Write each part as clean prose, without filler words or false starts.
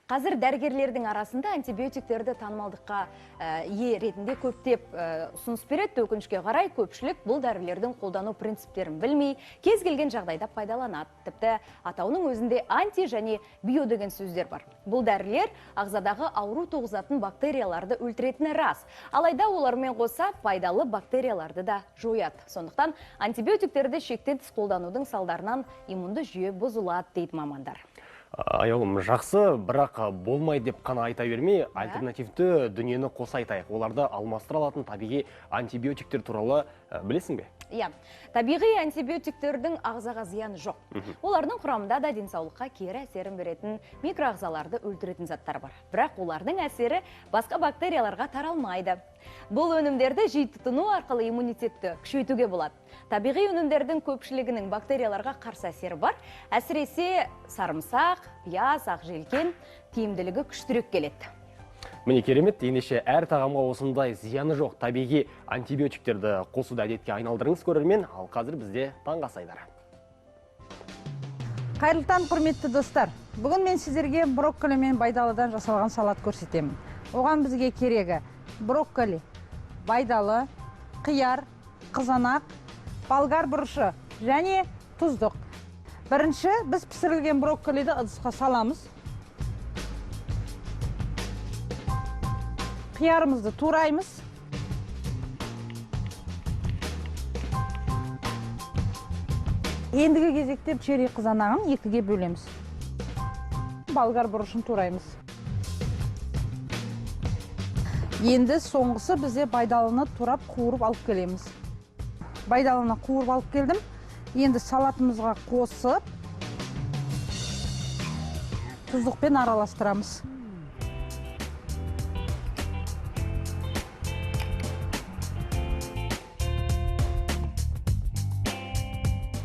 Қазір дәрігерлердің арасында антибиотиктерді танымалдыққа ие ретінде көптеп ұсыныс береді. Өкінішке қарай, көпшілік бұл дәрілердің қолдану принциптерін білмей, кез келген жағдайда пайдаланады. Тіпті атауының өзінде анти және био деген сөздер бар. Бұл дәрілер ағзадағы ауру туғызатын бактерияларды өлтіретіні рас. Алайда олармен қоса пайдалы бактерияларды да жояды. Сондықтан антибиотиктерді шектен тыс қолданудың салдарынан иммунды жүйе бұзылады, дейді мамандар. Аяулым, жақсы, бірақ болмай деп қана айта бермей, альтернативті дүниені қоса айтайық. Оларды алмастыра алатын табиғи антибиотиктер туралы білесің бе? Иә, табиғи антибиотиктердің ағзаға зияны жоқ. Олардың құрамында да денсаулыққа кері әсерін беретін микроағзаларды өлтіретін заттар бар. Бірақ олардың әсері басқа бактерияларға таралмайды. Бұл өнімдерді жиі тұтыну арқылы иммунитетті күшейтуге болады. Табиғи өнімдердің көпшілігінің бактерияларға қарсы әсері бар. Әсіресе сарымсақ, пияз, ақ желкен тиімділігі күштірек келеді. Міне керемет, ендеше әр тағамға осындай зияны жоқ табиғи антибиотиктерді қосуды әдетке айналдырыңыз, көрермен. Ал қазір бізде таңғы ас айдары. Қайырлы таң, құрметті достар. Бүгін мен сіздерге брокколи мен байдалыдан жасалған салат көрсетемін. Оған бізге керегі брокколи, байдалы, қияр, қызанақ, болгар бұрышы және тұздық. Бірінші біз пісірілген брокколиді ыдысқа саламыз. Қиярымызды тураймыз. Ендігі кезекте черри қызанағын екіге бөлеміз. Болгар бұрышын тураймыз. Енді соңғысы бізде байдалыны турап қуырып алып келеміз. Байдалыны қуырып алып келдім. Енді салатымызға қосып тұздықпен араластырамыз.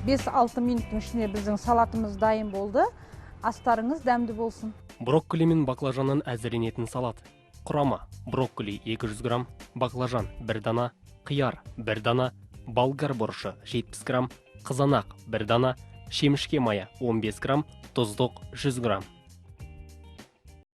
Бес-алты минуттың ішінде біздің салатымыз дайын болды. Астарыңыз дәмді болсын. Брокколи мен баклажаннан әзірленетін салат. Құрамы: брокколи 200 грамм, баклажан 1 дана, қияр 1 дана, болгар бұрышы 70 грамм, қызанақ 1 дана, шемішке майы 15 грамм, тұздық 100 грамм.